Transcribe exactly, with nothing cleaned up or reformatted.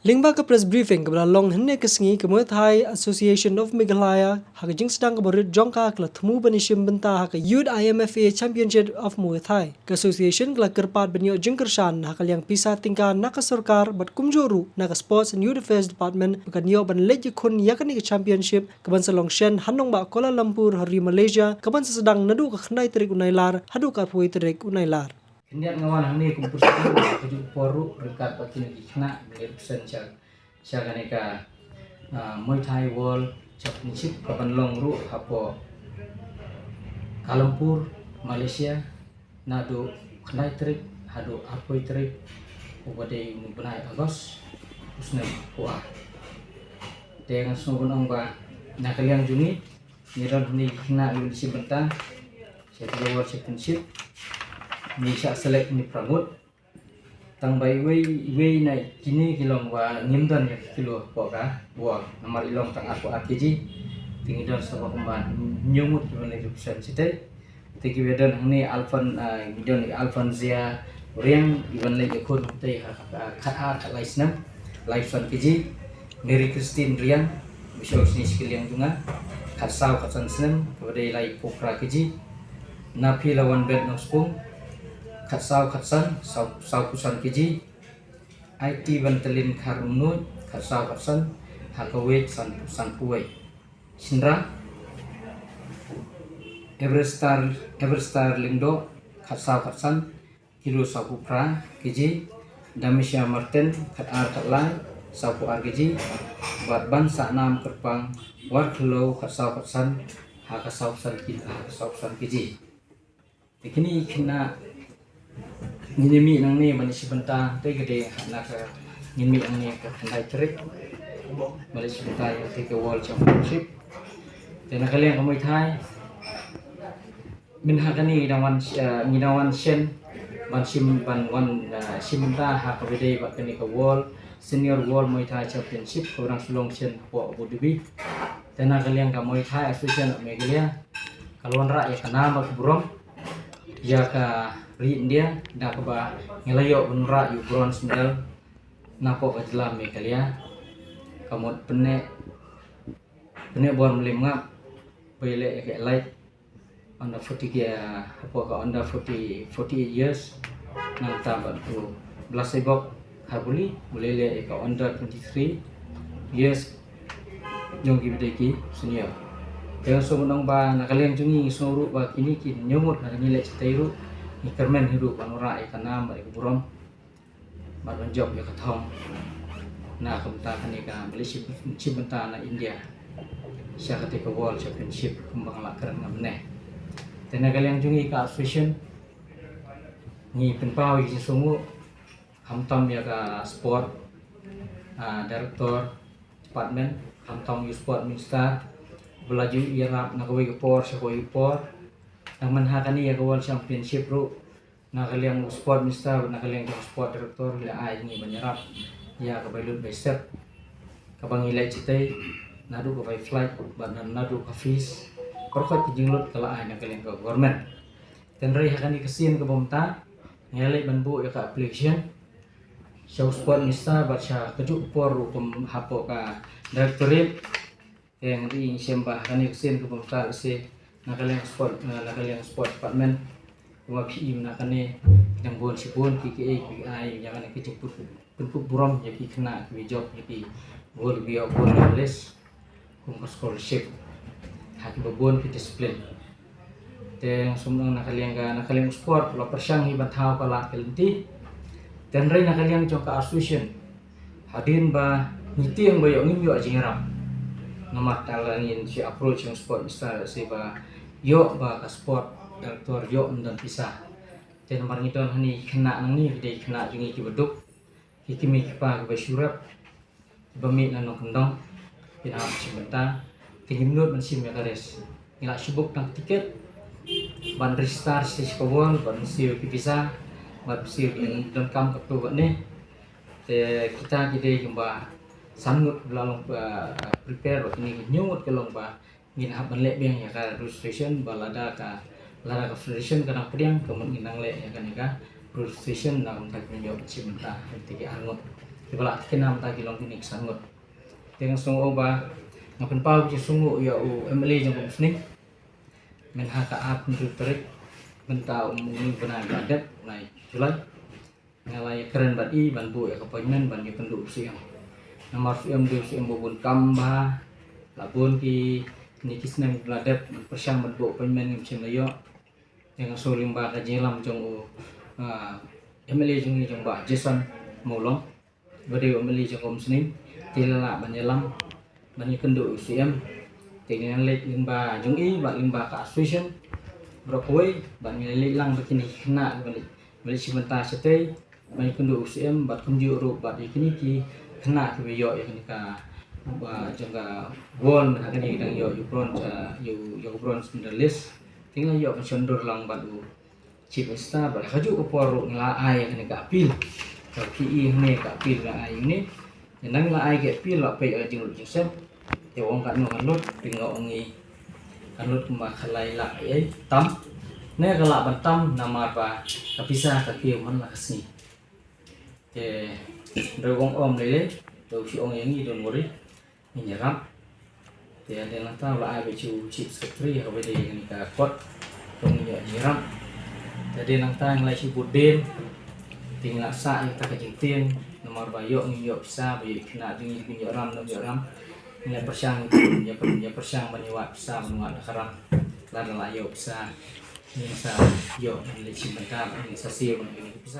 Lyngba ka press briefing kaba la long hynne ka sngi, ka Muay Thai Association of Meghalaya ha ka jingsdang kaba rit jong ka, ka la thmu ban ïashim bynta ha ka Youth I M F A Championship of Muay Thai. Ka association ka la kyrpad ban ïoh jingkyrshan ha ka liang pisa tyngka na ka sorkar bad kumjuh ruh na ka Sports and Youth Affairs Department ba kan ïoh ban leit ïakhun ïa kane ka championship kaban sa long shen ha nongbah Kuala Lumpur ha ri Malaysia, kaban sa sdang naduh ka khyndai tarik u Nailar haduh ka arphew tarik u Nailar. Khyndiat nga wan hangne kum president ka juh por ruh ryngkat bad kine ki khynnah, mane represent sha, sha kane ka, ah, Muay Thai World Championship kaban long ruh hapoh Kuala Lumpur, Malaysia, naduh khyndai tarik haduh arphew tarik uba dei u bnai August u snem u ar. Te nga sngew ban ong ba na ka liang jong ngi, ngi don hangne ki khynnah kiba shim bynta sha ka World Championship. Ngi shah select hangne phra ngut. Tang ba iwei, iwei na kine ki long ba ngim don ïa ka kilo hapoh ka World, namar i long tang arphew ar kg. Te ngi don sa ba kumba hynñiew ngut kiba leit represent shatei. Te kiba don hangne Alfon, ah, ngi don i Alfonzia Riang, iban leit ïakhun tei ha, ha, khatar khatlai snem, lai phew san kg. Mary Christine Riang, ba shong shane sha ka liang jong nga, khatsaw khatsan snem, kaba dei laiphew phra kg. Naphi Lawanbet Nongspung, khatsaw khatsan, saw, sawphew san kg. Aiti Bantalin Kharumnuid, khatsaw khatsan, ha ka weight san, sanphew wei. Shynrang, Everstar, Everstar Lyngdoh, khatsaw khatsan, kilo sawphew phra kg, Damisha Martin, khatar khatlai, sawphew ar kg, bad Bansahnam Kyrpang Warkhliew, khatsaw khatsan, ha ka sawphew san kg, ha ka sawphew san kg. Te kine ki khynnah ngin ïa mih nangne ban ïashim bynta, te ka dei na ka, ngin mih nangne ka khyndai tarik ban ïashim bynta ïa ka World Championship. Te na ka liang ka Muay Thai, mynha kane ngi dang wan, eh, ngi dang wan shen ban shim, ban wan, eh, shim bynta ha kaba dei bad kane ka World, Senior World Muay Thai Championship kaba dang shu long shen hapoh Abu Dhabi. Te na ka liang ka Muay Thai Association of Meghalaya ka la wanrah ïa ka nam bad ka burom ïa ka ri India da kaba ngi la ïoh ban wanrah ïa u bronze medal napoh ka jylla Meghalaya. Ka mut Pyneh, Pyneh Bormylliam Ngap ba ïaleh ïa ka elite under forty, ah, hapoh ka under forty, forty-eight years. Nangta bad u Blasiebok Kharbuli, u la ïaleh ïa ka under twenty-three years jong kiba dei ki senior. Te nga sngew ban ong ba na ka liang jong ngi, ngi sngew ruh ba kine ki hynñiew ngut ha kane leh shatei ruh ngi kyrmen hi ruh ban wanrah ïa ka nam bad ïa ka burom bad ban jop ïa ka thong na ka bynta kane ka ba leit shim, shim bynta na India sha katei ka World Championship kumba nga la kren mynne. Te na ka liang jong ngi ka association ngi pynpaw ïa ka jingsngewnguh khamtam ïa ka sport, ah, director department, khamtam ïa u sport minister ba la ju ïarap na kawei ka por sha kawei ka por. Nang mynha kane ïa ka World Championship ruh, na ka liang u sport minister bad na ka liang jong u sport director la ai ngi ban ïarap ïa ka bai lut bai sep kaba ngi leit shatei, naduh ka bai flight bad naduh ka fees, baroh ka jingleit ka la ai na ka liang ka government. Te hynrei ha kane ka sien kaba mynta ngi la leit ban buh ïa ka application sha u sport minister bad sha kajuh ka por ruh kum hapoh ka directorate. Te ngi ri ngi shem ba ha kane ka sien kaba mynta lehse na ka liang sport, na ka liang sport department, kumba phi i mynta kane, dang bun shibun ki, ki, ki ai ïa kane ka jingpynkup, pynkup burom ïa ki khynnah kiba jop ïa ki gold, kiba ïoh gold medalist kum ka scholarship ha kiba bun ki discipline. Te nga sngew na ka liang ka, na ka liang sport la pyrshang hi ban thaw ka lad ka lynti. Te hynrei na ka liang jong ka association, hadien ba ngi tieng ba ïoh, ngim ïoh jingïarap. Namar tang la ngin shu approach ïa u sport minister, lehse ba ïoh ba ka sport director ïoh ym don pisa. Te namar ngi don hangne ki khynnah nangne, ki dei ki khynnah jong ngi kiba duk, ki kmie ki kpa kiba shu rep, kiba mih na nongkyndong, ki hap shim bynta. Te ngim nud ban shim ïa ka race. Ngi la shu book tang tiket ban register sha ka World, ban siew ki visa, ban siew ki donkam katto katne. Te kita ki dei kumba san ngut ba la long, ah, prepare, bad kine ki hynñiew ngut ki long ba ngin hap ban leh biang ïa ka registration, ba lada ka, lada ka federation ka dang pdiang, ka mut ngin nang leh ïa kane ka registration na ka bynta ki nongïoh shim bynta, ha kito ki ar ngut. Kiba la thikna mynta ki long kine ki san ngut. Te nga sngew ba nga pynpaw ki jingsngewnguh ïa u M L A jong ka Umsning. Mynta ka arphew hynriew tarik mynta u bnai ba la dep, bnai July. Nga la ïakren bad i ban buh ïa ka appointment ban ïakynduh u Syiem. Namar u Syiem u dei u Syiem ba bun kam bha. La bun kine ki snem ba la dep ban pyrshang ban buh appointment ngim shym la ïoh. Te nga sngew lyngba ka jingïalam jong u, ah, M L A jong ngi, jong Bah Jason Mawlong, ba dei u M L A jong ka Umsning, te la lah ban ïalam ban ïakynduh u Syiem. Te ngi la leit lyngba jong i bad lyngba ka association baroh kawei, bad ngi la leit lang bad kine ki khynnah kiba leit, ba leit shim bynta shatei ban ïakynduh u Syiem, bad kumjuh ruh bad ïa kine ki khynnah kiba ïoh ïa kane ka, ba jong ka wall mynta kane ki dang ïoh ïa u bronze, ah, ïa u, ïa u bronze medalist. Te ngi la ïoh ban shon dur lang bad u Chief Minister, bad ha kajuh ka por ruh ngi la ai kane ka appeal. Ka P E hangne ka appeal la ai hangne. Te nang la ai ka appeal, la peit ka jinglut jingsem. Te ong katno kan lut, te nga ong i kan lut kumba khatlai lak ei ei tam. Ne ka lah ban tam namar ba ka pisa ka kiew man la ka sngi. Te hynrei ong ym lei lei, te u shu ong ïa ngi, don't worry. Ngin ïarap. Te hadien nangta u la ai beit sha u Chief Secretary ha kaba ïadei kane ka kot. Te ngin ïoh ïarap. Te hadien nangta ngi la shu bud dien. Te ngi la sah ïa kata ka jingtieng. Namar ba ïoh ngim ïoh pisa, ba ïoh khynnah jong ngi kin ïoh ram, ym ïoh ram. Ngi la pyrshang, ïa ka, ïa pyrshang ban ïoh wad pisa, ban wad da ka ram. Lada la ïoh pisa, ngin sa ïoh ban leit shim bynta, ngin sa siew ban ïoh pisa.